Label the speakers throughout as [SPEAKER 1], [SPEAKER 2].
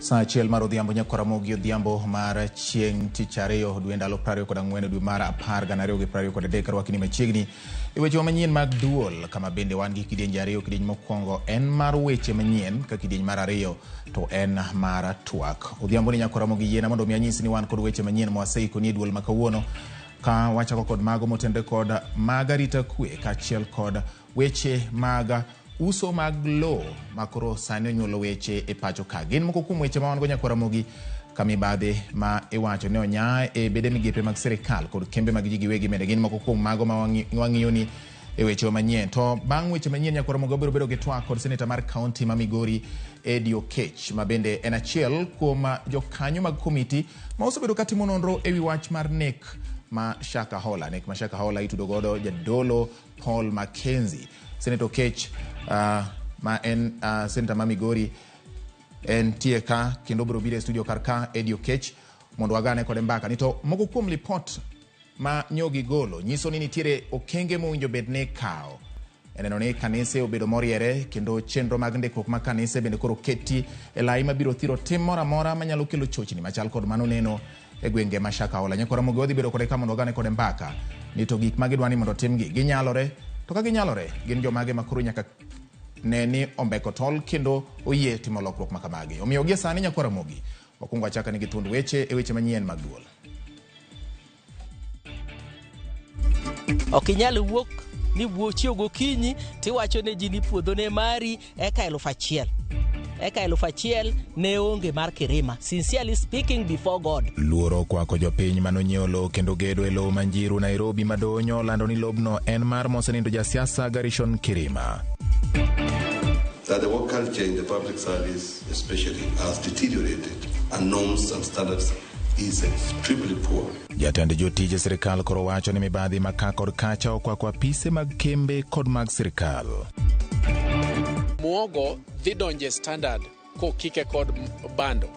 [SPEAKER 1] Saa achiel mar odhiambo nyaka Ramogi odhiambo mar chieng' tich ariyo dwe ndalo 24 dwe mar 10 2023 rwakni machiegni e weche manyien mag duol kama bende wan gi kidienje ariyo. Kidieny mokwongo en mar weche manyien ka kidieny mar ariyo to en mar twak. Odhiambo ni nyaka Ramogi yiena mondo mi anyisi ni wan kod weche manyien mwaseiko ni e duol ma kawuono ka wachako kod mago motenore kod mag arita kwe kaachiel kod weche mag uso mag lowo makoro sani onyuolo weche e pacho ka. Gin moko kuom weche ma wan go nyakwa Ramogi ka mibadhi ma iwacho ni onya e bede migepe mag sirikal kod kembe mag ji giwegi bende gin moko kuom mago ma wang'iyo ni e weche manyien. To bang' weche manyien nyakwa Ramogi wabiro bedo gi twak kod seneta mar kaunti ma Migori Eddie Okech ma bende en achiel kuom jokanyo mag komiti ma osebedo katimo nonro ewi wach mar nek ma Shakahola. Nek ma Shakahola itudo godo jadolo Paul Mackenzie. Senator Okech ma en senator ma Migori entie ka kendo obiro biro e studio kar ka Eddie Okech mondo wagane kode mbaka ni to moko kuom lipot ma nyogi golo nyiso ni nitiere okenge mowinjo bed ni ikawo e neno ni kanise obedo moriere kendo chenro mag ndikruok mag kanise bende koro keti e lai mabiro thiro tim moro amora manyalo kelo chochni machal kod mano neno e gwenge ma Shakahola. Nyakwa Ramogi wadhi bedo kode ka mondo wagane kode mbaka ni to gik ma gidwa ni mondo timgi ginyalore to ka ginyalore gin jomage ma koro nyaka ne ni ombeko tol kendo oyie timo lokruok ma kamagi. Omiyo gie sani nyakwa Ramogi wakwongo achaka ni gi thuond weche e weche manyien mag duol.
[SPEAKER 2] Ok inyal wuok ni chiew gokinyi tiwacho ne ji ni puodho ne mari eka 1000 eka 1000 ne onge mar Kirima. Sincerely speaking before God.
[SPEAKER 1] Luoro okwako jopiny manonyiewo lowo kendo gedo e lowo Manjiru Nairobi madonyo olando ni lobno en mar mosenindo jasiasa Garrison Kirima.
[SPEAKER 3] That the work culture in the public service especially has deteriorated and norms and standards is extremely poor.
[SPEAKER 1] Jatend jotije sirikal koro wacho ni mibadhi ma ka kod kacha okwako apise mag kembe kod mag sirikal.
[SPEAKER 4] Muogo dhi donje standard kokike kod bando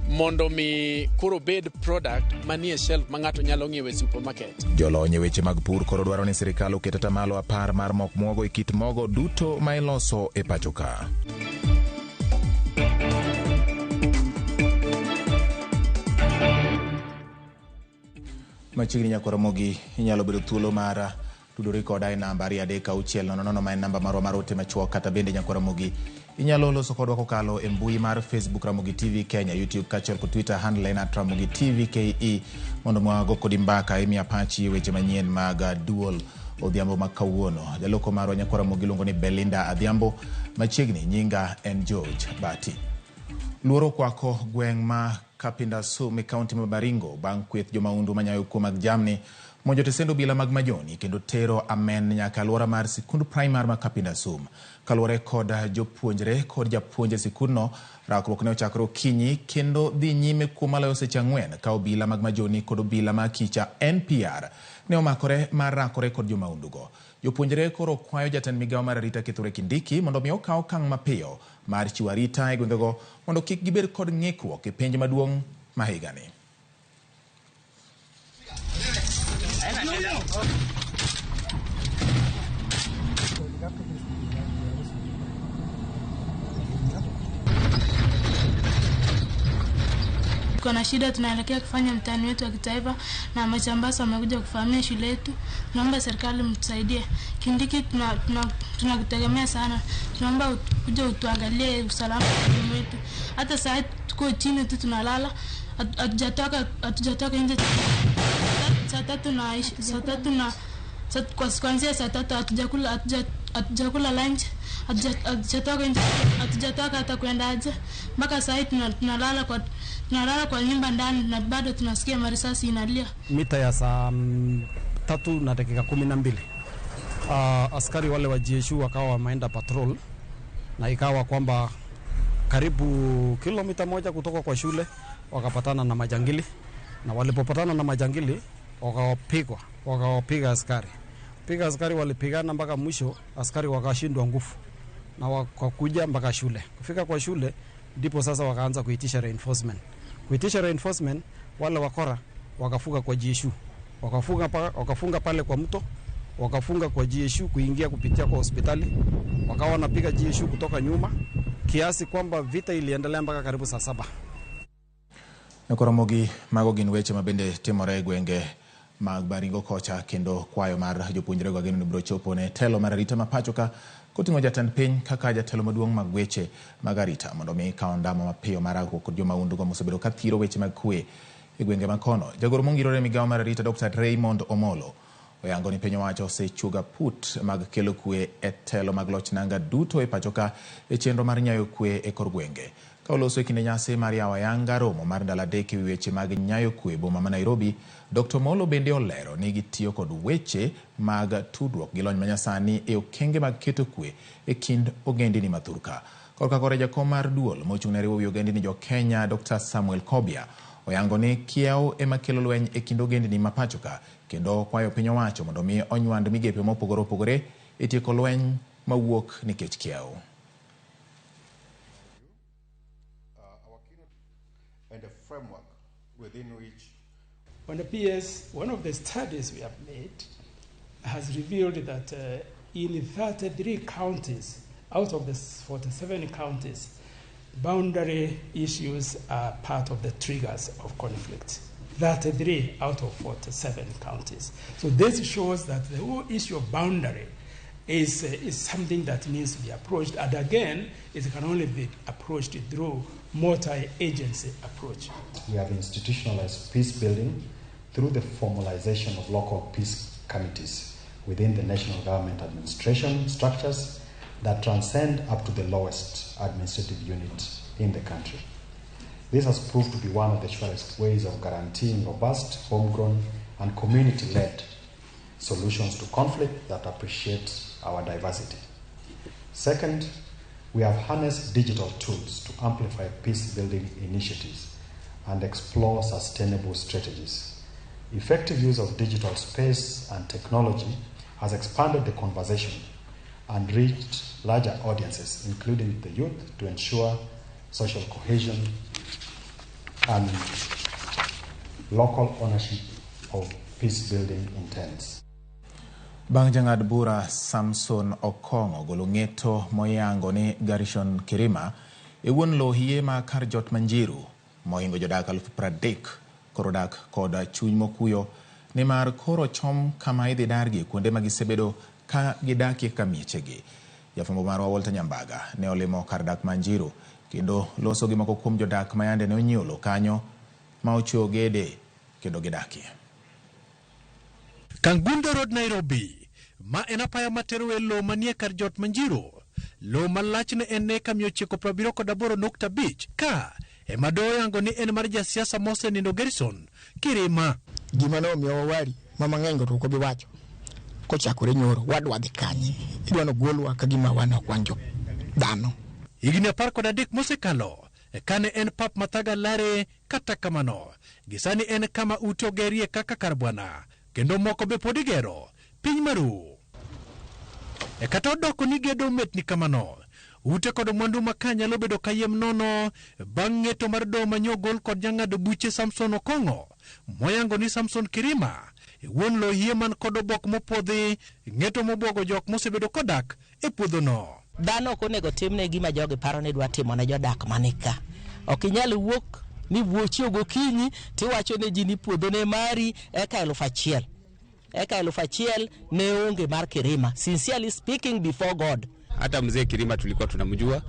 [SPEAKER 4] mondo mi koro bed product manie shelf ma ng'ato nyalo ng'iewo e supermarket.
[SPEAKER 1] Jolony e weche mag pur koro dwaro ni sirikal oket atamalo 10 mar mok muogo e kit mogo duto ma iloso e pacho ka. Machiegni nyakwa Ramogi inyalo bedo thuolo mar tudori koda e namba 23600 ma en namba marwa mar ote machuok kata bende nyakwa Ramogi inyalo loso kodwa kokalo e mbui mar Facebook Ramogi TV Kenya, YouTube kaachiel kod Twitter handle en @RamogiTVKE mondo mwago kodi mbaka imiya pachi weche manyien mag duol odhiambo ma kawuono. Jaloko marwa nyakwa Ramogi iluongo ni Belinda Adhiambo, machiegni nyinga en George Bati. Luoro okwako gweng' ma Kapindasum e kaunti ma Baringo bang' kweth jomahundu manyayo kuo mag jamni monjo tesend obila mag Majoni kendo tero amen nyaka alwora mar sikund primar ma Kapindasum. Kaluwore kod jopuonjre kod japuonj e sikundno, rakruok ne ochakore okinyi kendo dhi nyime kuom maloyo seche 4 ka obila mag Majoni kod obila ma Akicha NPR ne omakore mar rakore kod jomahundugo. Jopuonjre koro kwayo jatend migawo mar arita Kithure Kindiki mondo mi okaw okang' mapiyo mar chiwo arita e gwengego mondo kik gibed kod ng'ikruok e penj maduong' ma higani.
[SPEAKER 5] Tuko na shida, tunaelekea kufanya mtihani wetu wa kitaifa na majambazi wamekuja kuvamia shule yetu. Tunaomba serikali mtusaidie. Kindiki tunakutegemea sana, tunaomba kuja utuangalie usalama wetu. Hata saa tuko chini tu tunalala, hatujatoka nje saa tatu na saa tatu na kuanzia saa tatu hatujakula lunch, hatujatoka nje, hatujatoka hata kwenda haja mpaka saa hii tunalala kwa nyumba ndani na bado tunasikia marisasi inalia.
[SPEAKER 6] Mita ya saa 3:12 askari wale wa GSU wakawa wameenda patrol, na ikawa kwamba karibu kilomita 1 kutoka kwa shule wakapatana na majangili, na walipopatana na majangili wakawapiga askari. Piga askari walipigana mpaka mwisho, askari wakashindwa nguvu na wakakuja mpaka shule. Kufika kwa shule ndipo sasa wakaanza kuitisha reinforcement. Kuitisha reinforcement, wale wakora wakafunga kwa GSU. Wakafunga pale kwa mto, wakafunga kwa GSU kuingia kupitia kwa hospitali. Wakawa wanapiga GSU kutoka nyuma kiasi kwamba vita iliendelea mpaka karibu saa 7.
[SPEAKER 1] Koromogi mago gin weche ma bende timore e gwenge mag Baringo kocha, kendo kwayo mar jopuonjrego ageno ni biro chopo ne telo mar arita ma pacho ka koting'o jatend piny kaka jatelo maduong' mag weche mag arita mondo mi kaw ondamo mapiyo mar rakruok kod jomahundu go mosebedo ka thiro weche mag kwe e gwenge ma kono. Jagoro mongirore e migawo mar arita Dr. Raymond Omolo oyango ni piny owacho osechuogo aput mag kelo kwe e telo mag loch nanga duto e pacho ka e chenro mar nyayo kwe e kor gwenge. Ka oloso e kinde nyasi mar yawo ayanga romo mar ndalo 3 e wi weche mag nyayo kwe e boma ma Nairobi, Dr. Omolo bende olero ni gitiyo kod weche mag tudruok gi lony manyasani e okenge mag keto kwe e kind ogendini ma thurka. Korka kore jakom mar duol mochung' ne riwo wi ogendini jo Kenya Dr. Samuel Kobia oyango ni kiew ema kelo lweny e kind ogendini ma pacho ka, kendo kwayo piny owacho mondo mi onywand migepe mopogore opogore e tieko lweny mawuok nikech kiew.
[SPEAKER 7] And a framework within which
[SPEAKER 8] On the PS, one of the studies we have made has revealed that in 33 counties out of the 47 counties, boundary issues are part of the triggers of conflict. 33 out of 47 counties. So this shows that the whole issue of boundary is something that needs to be approached. And again, it can only be approached through multi-agency approach.
[SPEAKER 9] We have institutionalized peace building through the formalization of local peace committees within the national government administration structures that transcend up to the lowest administrative unit in the country. This has proved to be one of the surest ways of guaranteeing robust, homegrown, and community-led solutions to conflict that appreciate our diversity. Second, we have harnessed digital tools to amplify peace-building initiatives and explore sustainable strategies. Effective use of digital space and technology has expanded the conversation and reached larger audiences, including the youth, to ensure social cohesion and local ownership of peace-building intents.
[SPEAKER 1] Bang' jang'ad bura Samson Okong'o golo ng'eto moyango ni Garrison Kirima e wuon lowo hie ma kar jot Manjiru mohingo jodak 30,000 koro dak kod chuny mokuyo nimar koro chom kama idhi dargi kuonde ma gisebedo ka gidakie kaka miechegi. Jafwambo marwa Walter Nyambaga ne olimo kar dak Manjiru kendo loso gi moko kuom jodak ma yande ne onyiewo lowo kanyo ma ochweyo gede kendo gidakie.
[SPEAKER 10] Kangundo Road, Nairobi, ma en apaya matero e lowo manie kar jot Manjiru. Lowo malachne en eka 978.5 ka ema doho yango ni en mar jasiasa mosenindo Garrison Kirima.
[SPEAKER 11] Gima ne omiyo wawari ma mang'eny go to ok obi wacho kochakore nyoro wadwa dhi kanye idwa nogolwa ka gima wan ok wan jo dhano.
[SPEAKER 10] Higni 13 mosekalo kane en pap Mathaga Lare, kata kamano gisani en kama ute ogerie kaka kar bwana kendo moko be pod igero piny maru. E kata odoko ni gedo metni kamano, ute kod mwandu ma ka nyalo bedo kayiem nono bang' ng'eto mar doho manyogol kod jang'ado buche Samson Okong'o moyango ni Samson Kirima e wuon lowo hie man kod obok mopuodhi, ng'eto mobwogo jok mosebedo kodak e puodhono.
[SPEAKER 2] Dhano ok onego timne gima jogi paro ni dwa timo ne jodak mani ka. Ok inyal wuok ni wuochiew gokinyi tiwacho ne ji ni puodho ne mari eka 1000. Eka 1000 ne onge mar Kirima. Sincerely speaking before God.
[SPEAKER 12] Hata mzee Kirima tulikuwa tunamjua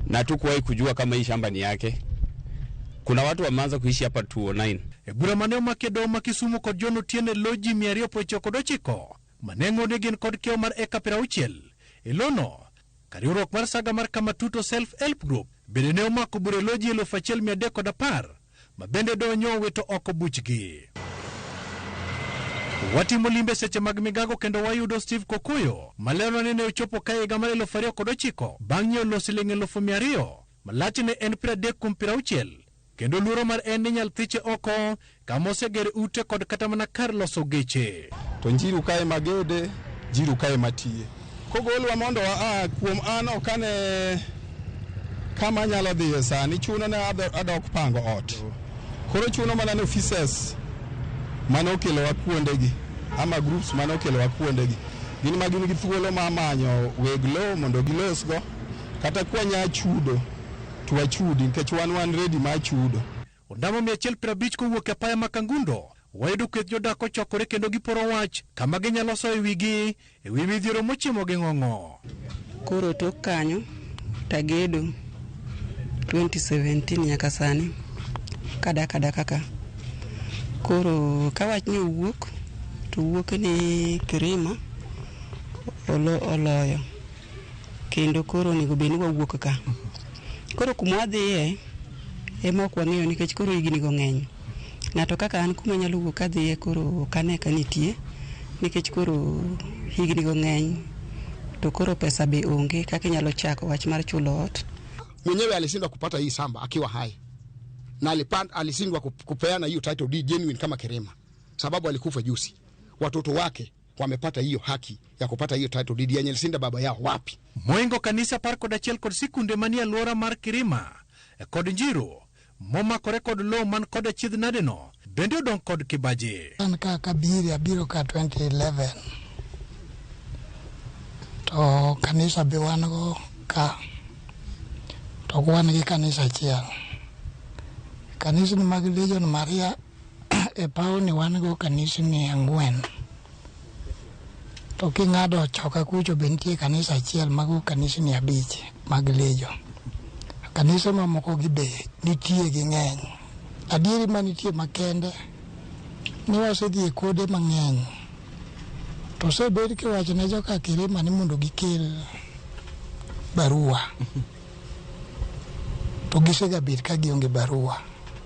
[SPEAKER 12] na tukuwahi kujua kama hii shamba ni yake. Kuna watu wameanza kuishi hapa 209.
[SPEAKER 10] E bura mane omaki e doho ma Kisumu kod John Otieno e lo ji 299 maneng'o ne gin kod kiewo mar eka 60 e lono. Kariwruok mar saga mar Kamatuto Self Help Group bende ne omako bura e lo ji 1310 ma bende doho nyo owito oko buchgi. Watimo limbe seche mag migago kendo wayudo Steve Kokuyo malero ni ne ochopo ka higa mar 2009 bang' nyiewo lowo siling 200,000 malachne en 30 kuom 60 kendo luoro mar en ni nyal thiche oko kama oseger ute kod kata mana kar loso geche.
[SPEAKER 13] To Njiru kae magede, Njiru kae matiye. Kogolwa mondo waa kuom an ok ane kama anyalo dhiye sani, chuno ne adok pango ot. Koro chuno mana ni offices mane okelowa kuondegi ama groups mane okelowa kuondegi gin ma gin gi thuolo mar manyo weg lowo mondo gilosgo, kata kwanya chudo to wachudi nikech wan ready mar chudo.
[SPEAKER 10] Ondamo 150 kowuok e apaya ma Kangundo, wayudo kweth jodak kochokore kendo giporo wach kama ginyalo soyo wigi e wi midhiero mochimo gi ng'ong'o.
[SPEAKER 14] Koro tok kanyo tagedo 2017 nyaka sani kadak adaka ka. Koro ka wach ni owuok to wuok ni Kirima oloyo kendo koro onego bed ni wawuok ka. Koro kuma wadhiye ema ok wang'eyo nikech koro higni go ng'eny. Ng'ato kaka an kuma anyalo wuok kadhiye koro ok ane ka nitie nikech koro higni go ng'eny to koro pesa be onge kaka inyalo chako wach mar chulo ot.
[SPEAKER 11] Mwenyewe alishindwa kupata hii samba akiwa hai na alishindwa kupeana hiyo title deed genuine kama Kirima, sababu alikufa juzi. Watoto wake wamepata hiyo haki ya kupata hiyo title deed yenye alishinda baba yao wapi?
[SPEAKER 10] Moingo kanisa 11 kod sikunde manie alwora mar Kirima kod Njiru momakore kod lowo man kod achiedh nadeno bende odong' kod kibaji.
[SPEAKER 15] An ka kabiri abiro ka 2011 to kanisa be wan go ka to ok wan gi kanisa achiel. Kanisni mag Legion Maria e pawni wan go kanisni 4. To king'ado choka kucho be nitie kanisa achiel mago kanisni 5 mag Legion. Kanise mamoko gi be nitie gi ng'eny. Adieri manitie makende ni wasedhi e kode mang'eny. To osebed kiwacho ne joka Kirima ni mondo gikel barua. To gisegabet ka gionge barua.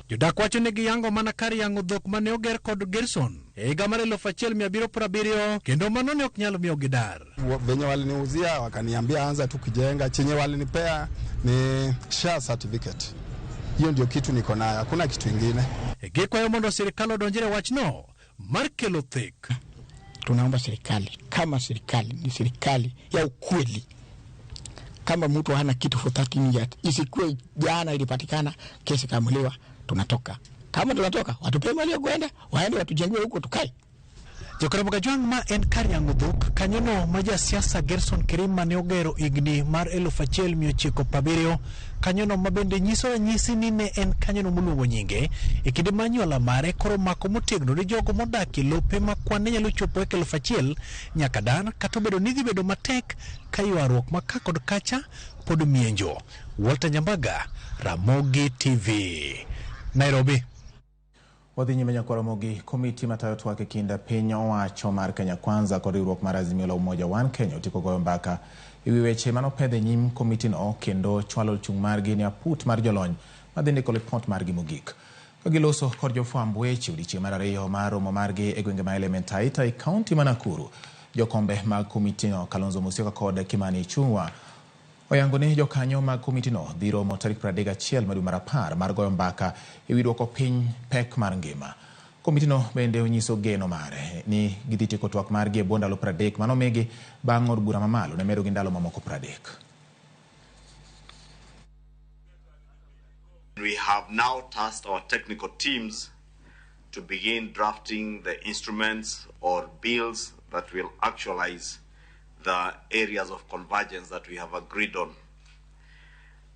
[SPEAKER 10] Jodak wacho ni giyango mana kar yang'o dhok mane oger kod Gerson e higa mar 1770 kendo mano ne ok nyal miyo gidar.
[SPEAKER 13] Venye waliniuzia wakaniambia anza tu kujenga, chenye walinipea ni share certificate. Hiyo ndio kitu niko nayo, hakuna kitu ingine.
[SPEAKER 10] Gikwayo mondo sirikal odonjre wachno mar kelo thek.
[SPEAKER 11] Tunaomba serikali, kama serikali ni serikali ya ukweli, kama mtu hana kitu for 13 years, isikuwe jana ilipatikana kesi kaamuliwa, tunatoka. Kama tunatoka, watupe mali ya kwenda, waende watujengewe huko tukae.
[SPEAKER 10] Jokaramoga Jwang' ma en kar yang'o dhok kanyono ma jasiasa Gerson Kirima ne ogero higni mar 1970 kanyono ma bende nyiso ranyisi ni ne en kanyono moluongo nyinge e kinde ma anyuola mare koro mako motegno ni jogo modak e lope ma kwan ne nyalo chopo e 1000 nyaka dar kata obedo ni dhi bedo matek ka ywaruok ma ka kod kacha pod mienjo. Walter Nyambaga, Ramogi TV, Nairobi.
[SPEAKER 1] Wadhi nyime nyakwar Ramogi. Komiti matayo twak e kind piny owacho mar Kenya Kwanza kod riwruok mar Azimio la Umoja One Kenya otieko goyo mbaka e wi weche manopedh e nyim komitino kendo chwalo chung' margi ne aput mar jolony madhi ndiko lipot margi mogik. Ka giloso kod jofwamb weche odiechieng' mar ariyo mar romo margi e gwenge ma Elementaita e kaunti ma Nakuru, jokombe mag komitino Kalonzo Musyoka kod Kimani Ichung'wa oyango ni jokanyo mag komitino dhi romo tarik 31 mar dwe mar 10 mar goyo mbaka e wi duoko piny pek mar ngima. Komitino bende onyiso geno mare ni gidhi tieko twak margi e bwo ndalo 30 manomigi bang' od bura mamalo ne medo gi ndalo mamoko 30.
[SPEAKER 16] We have now tasked our technical teams to begin drafting the instruments or bills that will actualize the areas of convergence that we have agreed on.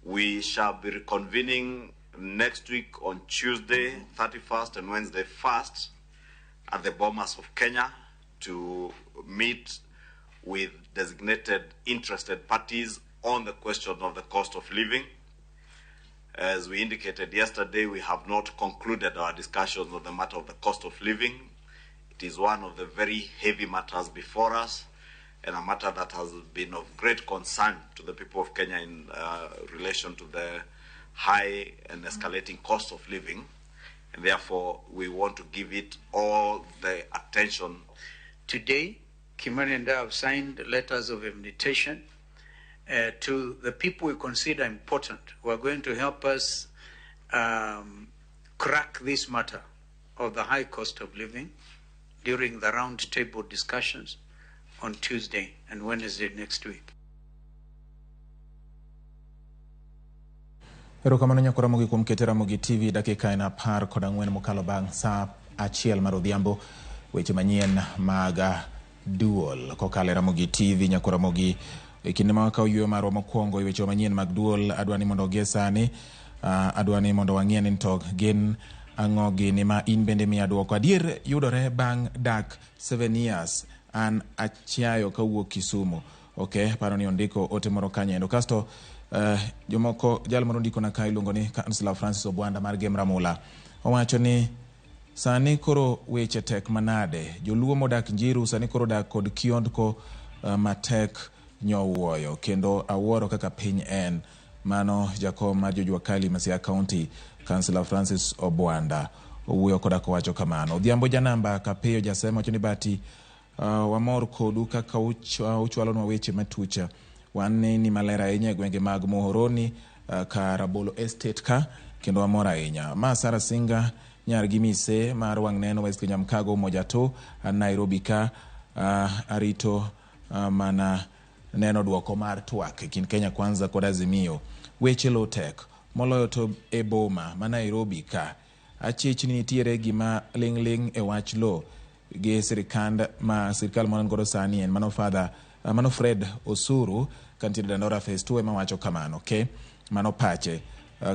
[SPEAKER 16] We shall be reconvening next week on Tuesday 31st and Wednesday 1st at the Bomas of Kenya to meet with designated interested parties on the question of the cost of living. As we indicated yesterday, we have not concluded our discussions on the matter of the cost of living. It is one of the very heavy matters before us, and a matter that has been of great concern to the people of Kenya in relation to the high and escalating cost of living. And therefore, we want to give it all the attention.
[SPEAKER 17] Today, Kimani and I have signed letters of invitation to the people we consider important who are going to help us crack this matter of the high cost of living during the round table discussions on Tuesday and Wednesday next week.
[SPEAKER 1] Erokamano nyakwar Ramogi kuom kete Ramogi TV dakika en 14 mokalo bang' saa 1 mar odhiambo. Weche manyien mag duol kokalo e Ramogi TV. Nyakwar Ramogi, e kinde ma wakawo yueyo marwa mokwongo e weche manyien mag duol, adwa ni mondo gie sani Adwa ni mondo wang'ie ni to gin ang'o gini ma in bende miya duoko. Adier yudore bang' dak 7 years an achiayo kawuok Kisumu. Okay, paro ni ondiko ote moro kanyo endo. Kasto jomoko jal moro ndikona ka iluongo ni Councillor Francis Obwanda mar Gem Ramula. Owacho ni sani koro weche tek manade. Joluo modak Njiru sani koro dak kod kiondko matek nyowuoyo kendo awuoro kaka piny en. Mano jakom mar jojua kali ma Siaya County, Councillor Francis Obwanda owuoyo koda kowacho kamano. Odhiambo janamba Kapiyo Jasema wacho ni Bati wamor kodu kaka uchwalonwa weche matucha. Wan ni maler ahinya e gwenge mag Muhoroni ka Rabolo Estate ka kendo wamor ahinya. Ma Sara Singa nyar gi mise mar wang' neno West Kenya Mkago Umoja to an Nairobi ka arito mana neno duoko mar twak e kind Kenya Kwanza kod Azimio. Weche low tek moloyo to e boma ma Nairobi ka. Achich ni nitiere gima ling' ling' e wach lo gi sirikand ma sirikal ma wan godo sani en mano father mano Fred Osuru kantiere Dandora Phase 2 ema wacho kamano. Okay, mano pache.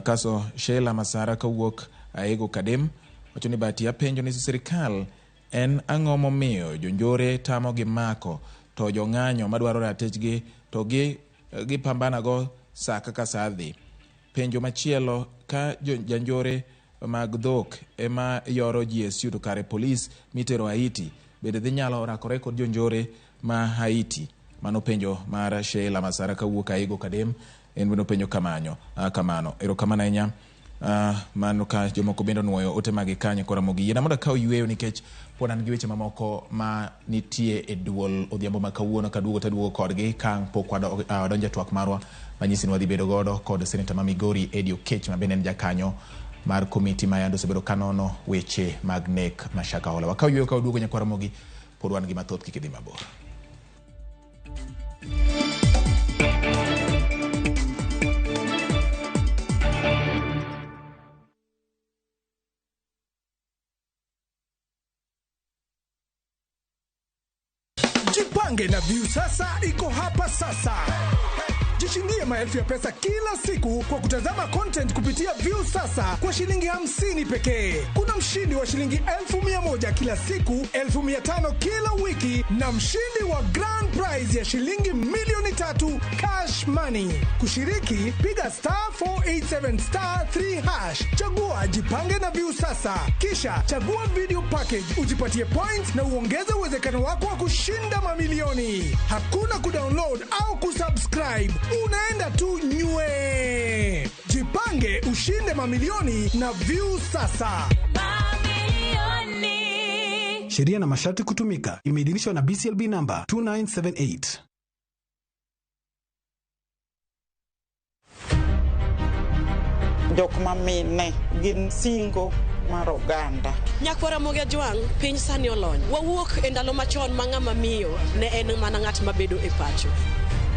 [SPEAKER 1] Kaso Sheila Masara kawuok Aego Kadem wacho ni Bati apenjo ni sirikal en ang'o momiyo jonjore tamogi mako to jong'anyo madwaro ratichgi to gi gipambanago sa kaka sa dhi. Penjo machielo ka janjore mag dhok ema yoro GSU to kare polis mitero Haiti bende dhi nyalo rakore kod jonjore ma Haiti? Mano penjo mar Sheila Masara kawuok Aigo Kadem en bende openjo kamanyo kamano. Erokamano ahinya. Mano ka jomoko bende onuoyo ote magi kanyo kora mogi. Yiena mondo akaw yweyo nikech pod an gi weche mamoko ma nitie e duol odhiambo ma kawuono kaduogo taduogo kodgi ka pok wadonjo e twak marwa manyisi ni wadhi bedo godo kod seneta ma Migori Eddie Oketch ma bende en jakanyo mar komiti ma yande osebedo kanono weche mag nek ma Shakahola. Wakaw yweyo ka waduogo nyakwar Ramogi pod wan gi mathoth kik idhi mabor.
[SPEAKER 18] Jipange na Viusasa iko hapa sasa. Jishindie maelfu ya pesa kila siku kwa kutazama content kupitia Viusasa kwa shilingi 50 pekee. Kuna mshindi wa shilingi 100,000 kila siku, 500,000 kila wiki na mshindi wa grand prize ya shilingi 3,000,000 cash money. Kushiriki, piga star 487 star 3 hash. Chagua Jipange na Viusasa. Kisha chagua video package ujipatie points na uongeze uwezekano wako wa kushinda mamilioni. Hakuna kudownload au kusubscribe. Unaenda tu nywe. Jipange ushinde mamilioni na Viusasa.
[SPEAKER 19] Sheria na masharti kutumika. Imeidhinishwa na BCLB number 2978.
[SPEAKER 20] Jok mamine gin singo mar oganda.
[SPEAKER 21] Nyakwar Ramogi Ajwang', piny sani olony. Wawuok e ndalo machon ma ng'ama miyo ne en mana ng'at mabedo e pacho.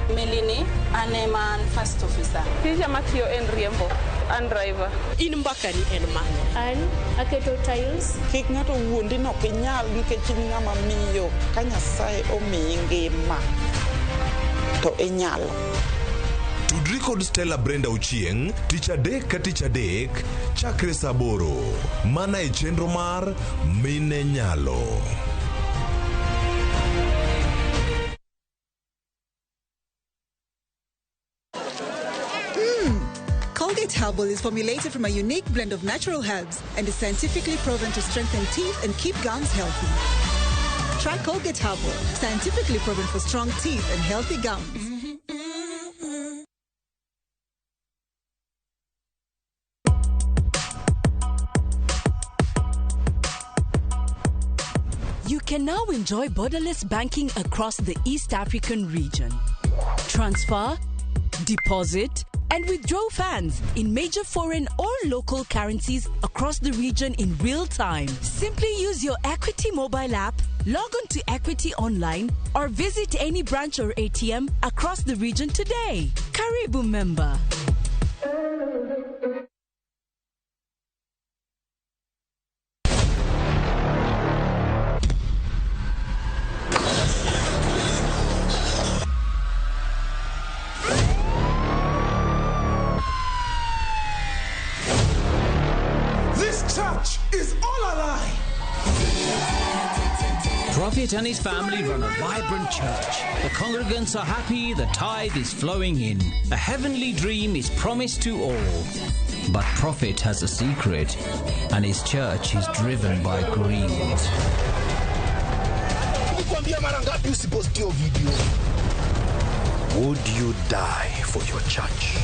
[SPEAKER 22] Melini, an ema an first officer.
[SPEAKER 23] Tija matiyo en riembo, an driver.
[SPEAKER 21] In mbakani en mane?
[SPEAKER 23] An aketo tiles.
[SPEAKER 20] Kik ng'ato wuondi ni ok inyal nikech in ng'ama miyo. Ka Nyasaye omiyi ngima, to inyalo.
[SPEAKER 24] Tudri kod Stella Brenda Ochieng' tich adek ka tich adek chakre saa 8 mana e chenro mar Mine Nyalo.
[SPEAKER 25] Colgate Herbal is formulated from a unique blend of natural herbs and is scientifically proven to strengthen teeth and keep gums healthy. Try Colgate Herbal, scientifically proven for strong teeth and healthy gums.
[SPEAKER 26] You can now enjoy borderless banking across the East African region. Transfer, deposit, and withdraw funds in major foreign or local currencies across the region in real time. Simply use your Equity mobile app, log on to Equity Online, or visit any branch or ATM across the region today. Karibu member.
[SPEAKER 3] Prophet and his family run a vibrant church. The congregants are happy, the tithe is flowing in. A heavenly dream is promised to all. But Prophet has a secret, and his church is driven by greed.
[SPEAKER 4] Nilikwambia mara ngapi usipost hiyo video?
[SPEAKER 24] Would you die for your church?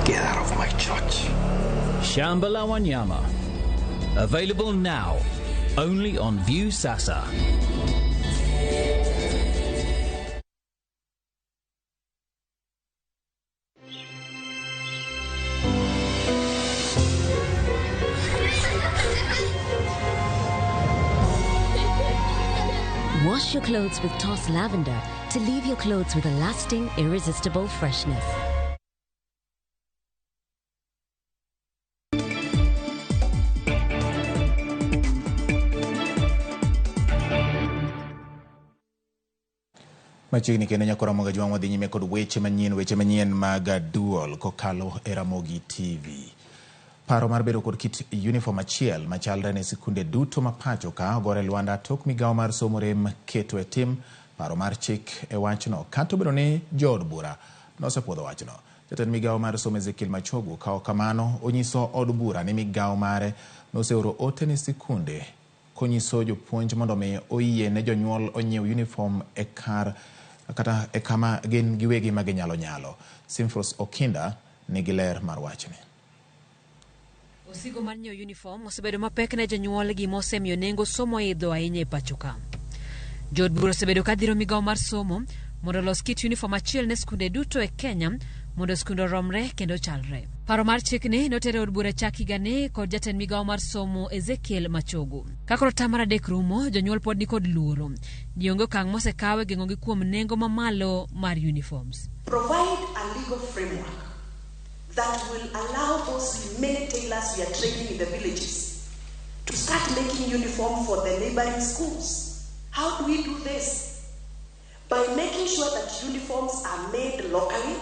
[SPEAKER 24] Get out of my church.
[SPEAKER 3] Shamba la Wanyama. Available now, only on View Sasa.
[SPEAKER 5] Wash your clothes with Toss Lavender to leave your clothes with a lasting, irresistible freshness.
[SPEAKER 1] Machiegni kendo nyako Ramogi Ajwang' wadhi nyime kod weche manyien weche manyien mag duol kokalo e Ramogi TV. Paro mar bedo kod kit uniform achiel machalre ne sikunde duto ma pacho ka ogore lwanda tok migawo mar somo rem keto e tim paro mar chik e wachno kata obedo ni jood bura nosepuodho wachno. Jatend migawo mar somo Ezekiel Machogu kao kamano onyiso od bura ni migawo mare noseoro ote ne sikunde konyiso jopuonj mondo mi oyie ne jonyuol onyiew uniform e kar kata e kama gin giwegi ma ginyalo nyalo. Simfros Okinda nigi ler mar wachni.
[SPEAKER 6] Osigo mar nyiewo uniform osebedo mapek ne jonyuol gima osemiyo nengo somo idho ahinya e pacho ka. Jood bura osebedo ka dhiro migawo mar somo mondo olos kit uniform achiel ne skunde duto e Kenya mondo skunde oromre kendo chalre. Paro mar chikni noter e od bura chak higani kod jatend migawo mar somo Ezekiel Machogu. Ka koro tam mar adek rumo, jonyuol pod nikod luoro ni onge okang' mosekaw e geng'ogi kuom nengo mamalo mar uniforms.
[SPEAKER 7] Provide a legal framework that will allow those many tailors we are training in the villages to start making uniform for the neighboring schools. How do we do this? By making sure that uniforms are made locally,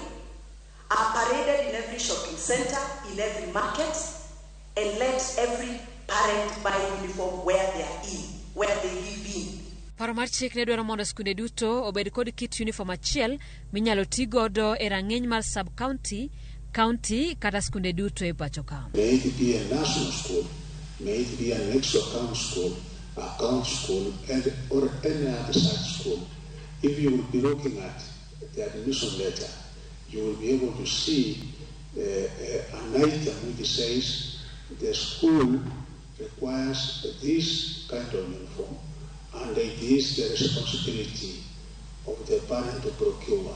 [SPEAKER 7] are paraded in every shopping center, in every market, and let every parent buy uniform where they are in, where they live in.
[SPEAKER 6] Paro mar chik ne dwaro mondo skunde duto obed kod kit uniform achiel minyalo ti godo e rang'iny mar sub-county, county kata skunde duto e pacho ka.
[SPEAKER 8] May it be a national school, may it be an extra county school, a county school, and, or any other such school. If you will be looking at the admission letter, you will be able to see an item which says the school requires this kind of uniform and it is the responsibility of the parent to procure.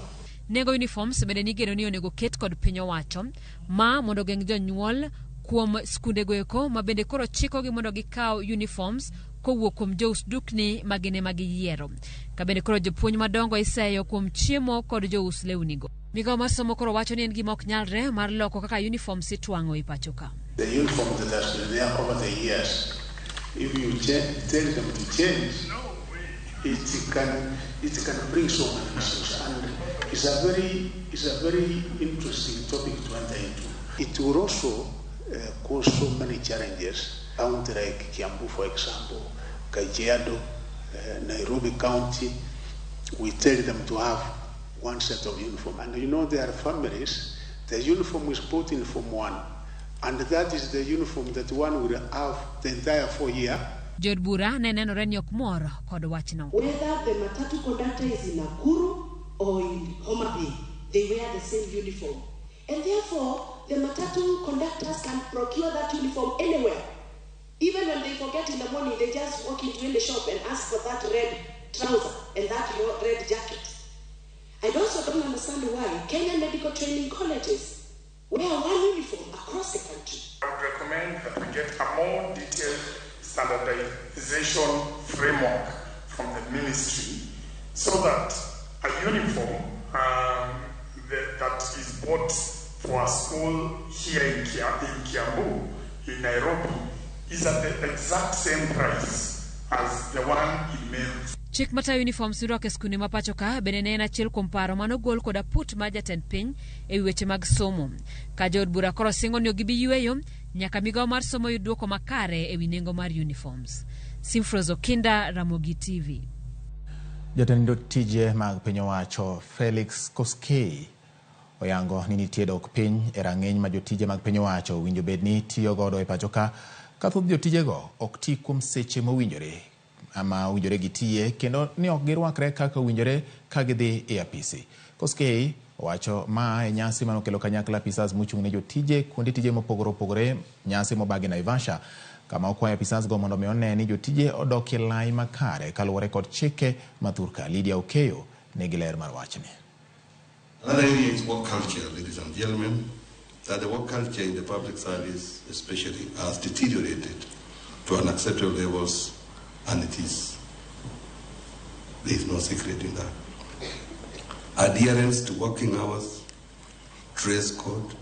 [SPEAKER 6] Nengo uniforms bende nigeno ni onego ket kod piny owacho ma mondo ogeng' jonyuol kuom skundego eko ma bende koro chikogi mondo gikaw uniforms kowuok kuom jous dukni ma gin ema giyiero. Ka bende koro jopuonj madongo iseyo kuom chiemo kod jous lewnigo. Migawo mar somo koro wacho ni en gima ok nyalre mar loko kaka uniforms itwang'o e pacho ka.
[SPEAKER 8] The uniform that has been there over the years, if you tell them to change, it can bring so many issues, and it's a very interesting topic to enter into. It will also cause so many challenges. County like Kiambu, for example, Kajiado, Nairobi County, we tell them to have one set of uniform. And you know there are families, the uniform is put in Form 1, and that is the uniform that one will have the entire 4 year.
[SPEAKER 6] Jood bura ne nenore ni ok mor kod wachno.
[SPEAKER 7] Whether the matatu conductor is in Nakuru or in Homa Bay, they wear the same uniform. And therefore, the matatu conductors can procure that uniform anywhere. Even when they forget in the morning, they just walk into any shop and ask for that red trouser and that red jacket. I also don't understand why Kenyan medical training colleges wear one uniform across the country.
[SPEAKER 27] I would recommend that we get a more detailed standardization framework from the ministry so that a uniform that is bought for a school here in Kiambu, in Nairobi, is at the exact same price as the one in Meru.
[SPEAKER 6] Chik matayo uniforms mirwako e skunde ma pacho ka bende ne en achiel kuom paro mane ogol kod aput mar jatend piny e wi weche mag somo. Ka jood bura koro singo ni ok gibi yweyo nyaka migawo mar somo yud dwoko makare e wi nengo mar uniforms. Simfros Okinda, Ramogi TV.
[SPEAKER 1] Jatend tije mag piny owacho Felix Koskei oyango ni nitie dok piny e rang'iny ma jotije mag piny owacho owinjo bed ni tiyo godo e pacho ka ka thoth jotijego ok ti kuom seche mowinjore ama owinjore gitiye kendo ni ok girwakre kaka owinjore ka gidhi e apisi. Koskei owacho ma e nyasi manokelo kanyakla apisas mochung' ne jotije kuonde tije mopogore opogore nyasi mobagi Naivasha kama okwayo apisas go mondo mi one ni jotije odokie lai makare kaluwore kod chike ma thurka. Lydia Okeyo nigi ler mar wachni.
[SPEAKER 2] Another area is work culture, ladies and gentlemen, that the work culture in the public service especially has deteriorated to unacceptable levels, and there is no secret in that. Adherence to working hours, dress code,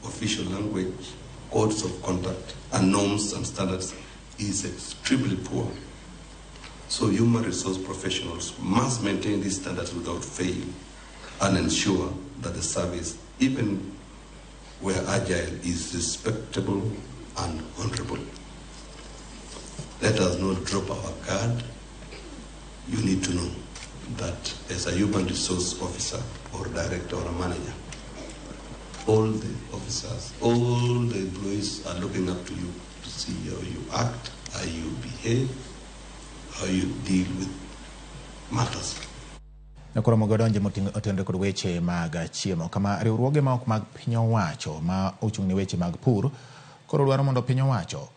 [SPEAKER 2] official language, codes of conduct, and norms and standards is extremely poor. So human resource professionals must maintain these standards without fail and ensure that the service, even where agile, is respectable and honorable. Let us not drop our guard. You need to know that as a human resource officer or director or a manager, all the officers, all the employees are looking up to you to see how you act, how you behave, how you deal with matters.
[SPEAKER 1] Koro mogodonje motenore kod weche mag chiemo kama riwruoge ma ok mag piny owacho ma ochung' ne weche mag pur koro dwaro mondo piny owacho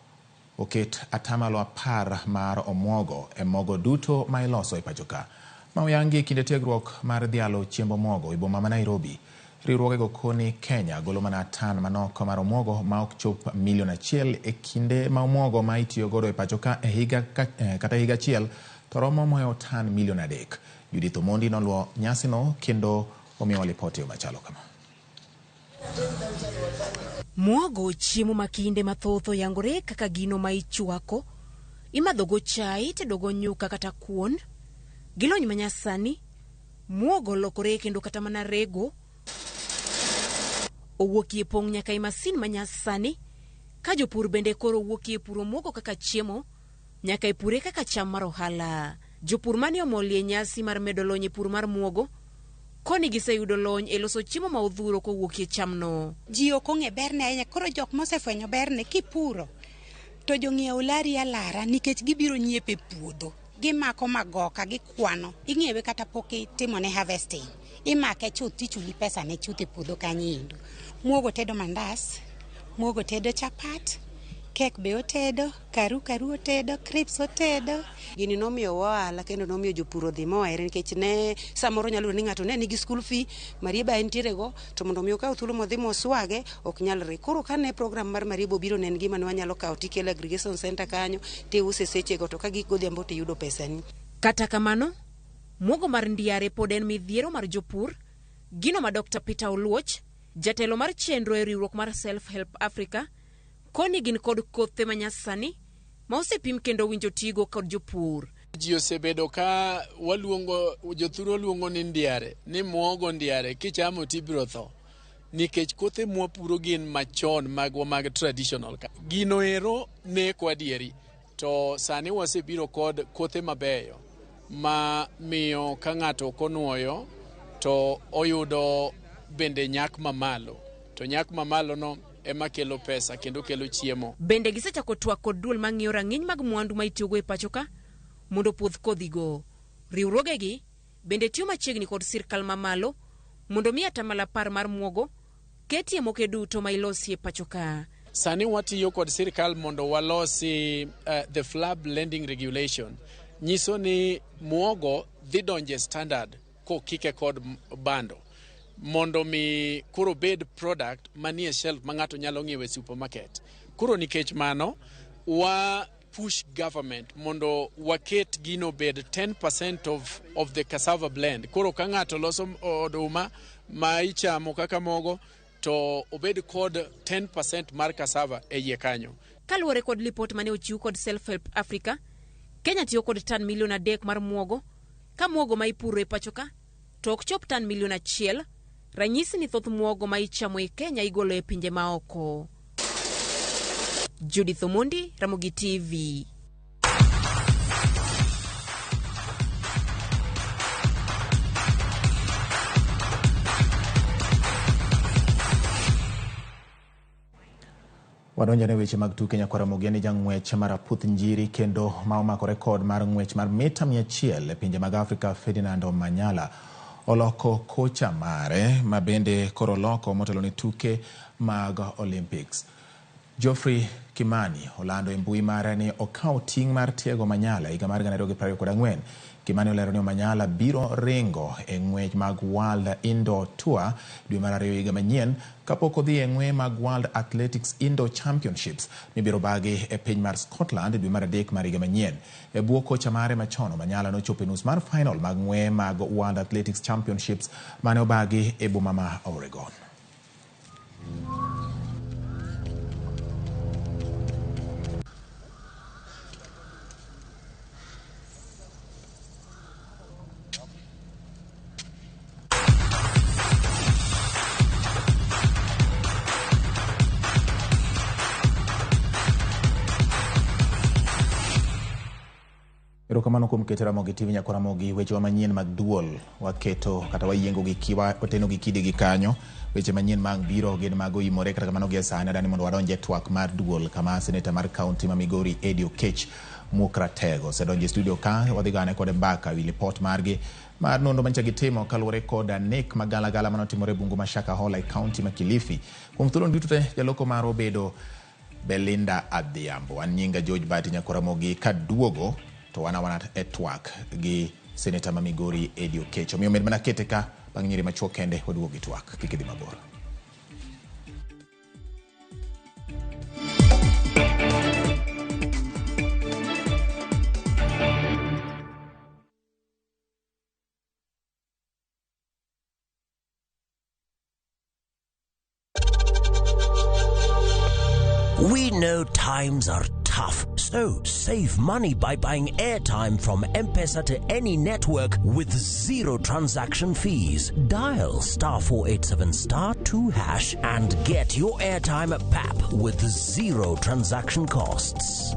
[SPEAKER 1] oket atamalo 10 mar omuogo e mogo duto ma iloso e pacho ka. Ma oyangi e kinde tiegruok mar dhialo chiemb omuogo e boma ma Nairobi. Riwruogego koni Kenya golo mana tan manok mar omuogo ma ok chop milion 1 e kinde ma omuogo ma itiyo godo e pacho ka e higa kata higa achiel to romo mohewo tan milion 3. Judith Omondi noluwo nyasino kendo omiyowa lipoti machalo kama.
[SPEAKER 9] Muogo chiemo ma kinde mathoth oyangore kaka gino ma ichwako, imadhogo chai, itedogo nyuka kata kuon. Gi lony manyasani, muogo lokore kendo kata mana rego owuokie pong' nyaka e masin manyasani, ka jopur bende koro wuokie puro muogo kaka chiemo nyaka e pure kaka cham mar ohala. Jopur mane omolie nyasi mar medo lony e pur mar muogo koni giseyudo lony e loso chiemo ma odhuro kowuokie chamno.
[SPEAKER 11] Ji ok ong'e berne ahinya, koro jok mosefwenyo berne kipuro to jong'iewo lari alara nikech gibiro nyiepe e puodho. Gimako magoka, gikwano, ing'iewe kata pok itimone harvesting. Imake chuth tichuli pesa ne chuth e puodho kanyo endo. Muogo tedo mandas, muogo tedo chapat, kek be otedo, karu karu otedo, crisps otedo.
[SPEAKER 12] Gini nomiyo ohala kendo nomiyo jopur odhi mohere nikech ne samoro nyalo yudo ni ng'ato ne nigi school fee, Marieba entiere go, to mondo mi okaw thuolo modhi moswage ok nyalre. Koro kane program mar Marieba obiro ne en gima ne wanyalo kawo tikelo aggregation center kanyo tiuse sechego to ka gik godhiambo tiyudo pesani.
[SPEAKER 9] Kata kamano, muogo mar ndiare pod en midhiero mar jopur, gino ma Dr. Peter Oluoch, jatelo mar chenro e riwruok mar Self Help Africa, koni gin kod kothe manyasani ma osepim kendo winjo tigo kod jopur.
[SPEAKER 13] Ji osebedo ka waluongo jothuro luongo ni ndiare, ni muogo ndiare kichamo tibiro tho. Nikech kothe mwapuro gin machon magwa mag traditional. Gino ero neko adieri, to sani wasebiro kod kothe mabeyo ma miyo ka ng'ato ok onuoyo to oyudo bende nyak mamalo. To nyak mamalo no ema kelo pesa kendo kelo chiemo.
[SPEAKER 9] Bende gisechako twak kod duol mang'iyo rang'iny mag mwandu ma itiyogo e pacho ka mondo opuodh kodhigo. Riwruogegi bende tiyo machiegni kod sirkal mamalo mondo mi atamalo 10 mar muogo ketie moke duto ma ilosi e pacho ka.
[SPEAKER 13] Sani watiyo kod sirkal mondo walosi the flour blending regulation. Nyiso ni muogo dhi donje standard kokike kod bando mondo mi koro bed product manie shelf ma ng'ato nyalo ng'iewo e supermarket. Koro nikech mano, wa push government mondo waket gino bed 10% of the cassava blend. Koro ka ng'ato loso oduma ma ichamo kaka mogo to obed kod 10% mar cassava e iye kanyo.
[SPEAKER 9] Kaluwore kod lipot mane ochiw kod Self Help Africa, Kenya tiyo kod tan milion 3 mar muogo, ka muogo ma ipuro e pacho ka to ok chop tan milion 1, ranyisi ni thoth muogo ma ichamo e Kenya igolo e pinje maoko. Judith Omondi, Ramogi TV.
[SPEAKER 1] Wadonjo ne weche mag tuke. Nyakwar Ramogi en jang'wech mar aputh njiri kendo ma omako rekod mar ng'wech mar mita 100 e pinje mag Afrika. Ferdinand Omanyala oloko kocha mare ma bende koro oloko motelo ne tuke mag Olympics. Geoffrey Kimani olando e mbui mare ni okawo ting' mar tiego Omanyala higa mar 2024. Kimani olero ni Omanyala biro ringo e ng'wech mag World Indoor Tour dwe mar 2 higa manyien kapok odhi e ng'we mag World Athletics Indoor Championships mibiro bagi e piny mar Scotland dwe mar 3 mar higa manyien. E bwo kocha mare machon, Omanyala nochopo e nus mar final mag ng'we mag World Athletics Championships mane obagi e boma ma Oregon. Erokamano kuom keto Ramogi TV. Nyakwar Ramogi, wechewa manyien mag duol waketo kata wayiengo gi kiwa wateno gi kidi gi kanyo. Weche manyien mag biro gin mago imore, kata kamano gi sani adani mondo wadonj e twak mar duol kama seneta mar kaunti ma Migori Eddie Oketch Muok Ratego osedonjo e studio ka wadhi gane kode mbaka wi lipot margi mar nonro manyicha gitimo kaluwore kod nek magalagala manotimore e bungu ma Shakahola e kaunti ma Kilifi. Kuom thuolo duto te jaloko marwa obedo Belinda Adhiambo. An nyinga George Bati. Nyakwar Ramogi, kaduogo to wan awana e twak gi seneta ma Migori Eddie Oketch. Omiyo med mana kete ka bang' nyiri machuok kende waduogo gi twak. Kik idhi mabor.
[SPEAKER 10] We know times are tough, so save money by buying airtime from M-Pesa to any network with zero transaction fees. Dial *487 *2# and get your airtime at PAP with zero transaction costs.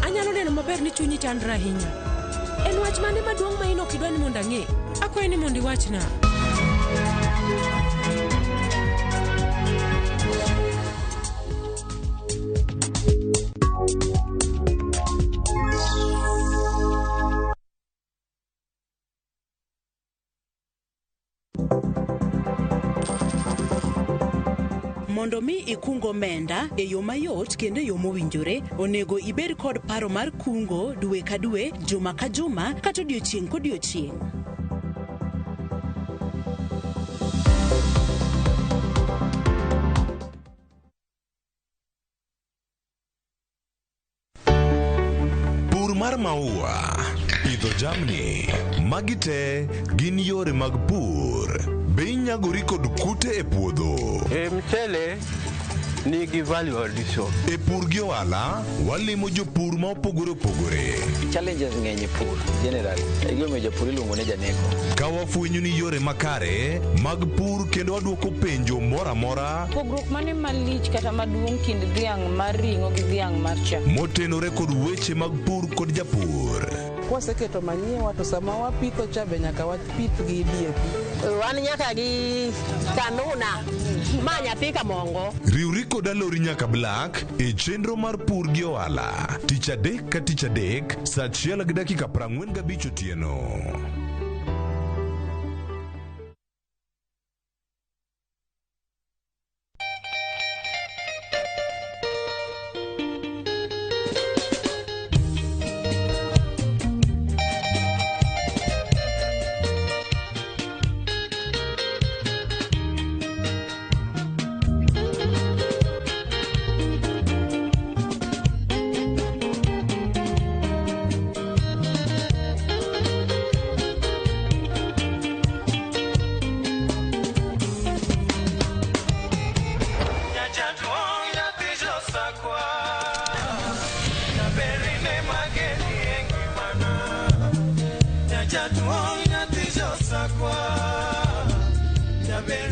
[SPEAKER 14] Anyalo neno maber ni chunyi chandre ahinya. En wach mane maduong' ma in ok idwa ni mondo ang'e? Akwayi ni mondo iwachna.
[SPEAKER 15] Mondo mi ikung omenda e yo mayot kendo e yo mowinjore, onego ibed kod paro mar kungo dwe ka dwe, juma ka juma, kata odiochieng' kodiochieng'.
[SPEAKER 24] Pur mar maua, pidho jamni, magi te gin yore mag pur. Be inyagori kod kute e puodho?
[SPEAKER 16] E mchele nigi value addition.
[SPEAKER 24] E pur gi ohala, walimo jopur ma opogore opogore.
[SPEAKER 17] Challenges ng'eny e pur generally. E gimomiyo japur iluongo ni janeko.
[SPEAKER 24] Ka wafwenyo ni yore makare mag pur kendo wadwoko penjo moro amora
[SPEAKER 22] Pogruok mane malich kata maduong' kind dhiang' mar ring'o gi dhiang' mar chak?
[SPEAKER 24] motenore kod weche mag pur kod japur.
[SPEAKER 18] Kwaseketo manyiwa to sama wapitho cha be nyaka wapith gi DAP.
[SPEAKER 19] Wan nyaka gi kanuna ma nyathi kamongo.
[SPEAKER 24] Riwri kod Alori nyaka Black e chenro mar pur gi ohala tich adek ka tich adek saa 1:45 otieno.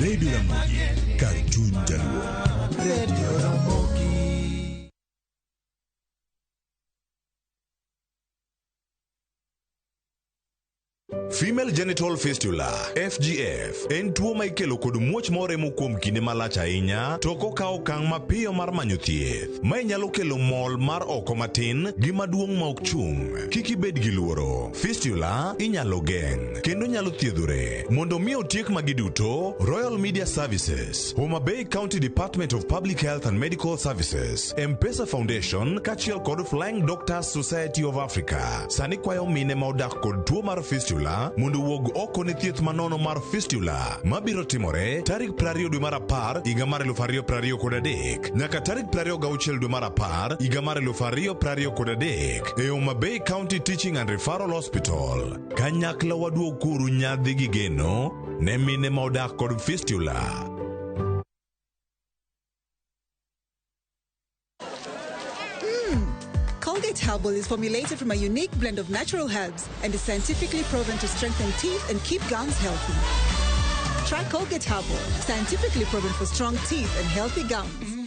[SPEAKER 24] Radio Ramogi, kar chuny Jaluo.
[SPEAKER 3] Radio Ramogi.
[SPEAKER 24] Female genital fistula FGF en tuo ma ikelo kod muoch moremo kuom kinde malach ahinya to ok okaw okang' mapiyo mar manyo thieth. Mae nyalo kelo mol mar oko matin gi maduong' ma ok chung'. Kik ibed gi luoro. Fistula inyalo geng' kendo nyalo thiedhore. Mondo mi otiek magi duto, Royal Media Services, Homa Bay County Department of Public Health and Medical Services, M-Pesa Foundation kaachiel kod Flying Doctors Society of Africa sani kwayo mine ma odak kod tuo mar fistula mondo owuog oko ne thieth manono mar fistula mabiro timore tarik 20 dwe mar 10 higa mar 2023 nyaka tarik 26 dwe mar 10 higa mar 2023 e Homa Bay County Teaching and Referral Hospital. Kanyakla waduog kuru nyadhi gi geno ne mine ma odak kod fistula.
[SPEAKER 4] Colgate Herbal is formulated from a unique blend of natural herbs and is scientifically proven to strengthen teeth and keep gums healthy. Try Colgate Herbal, scientifically proven for strong teeth and healthy gums.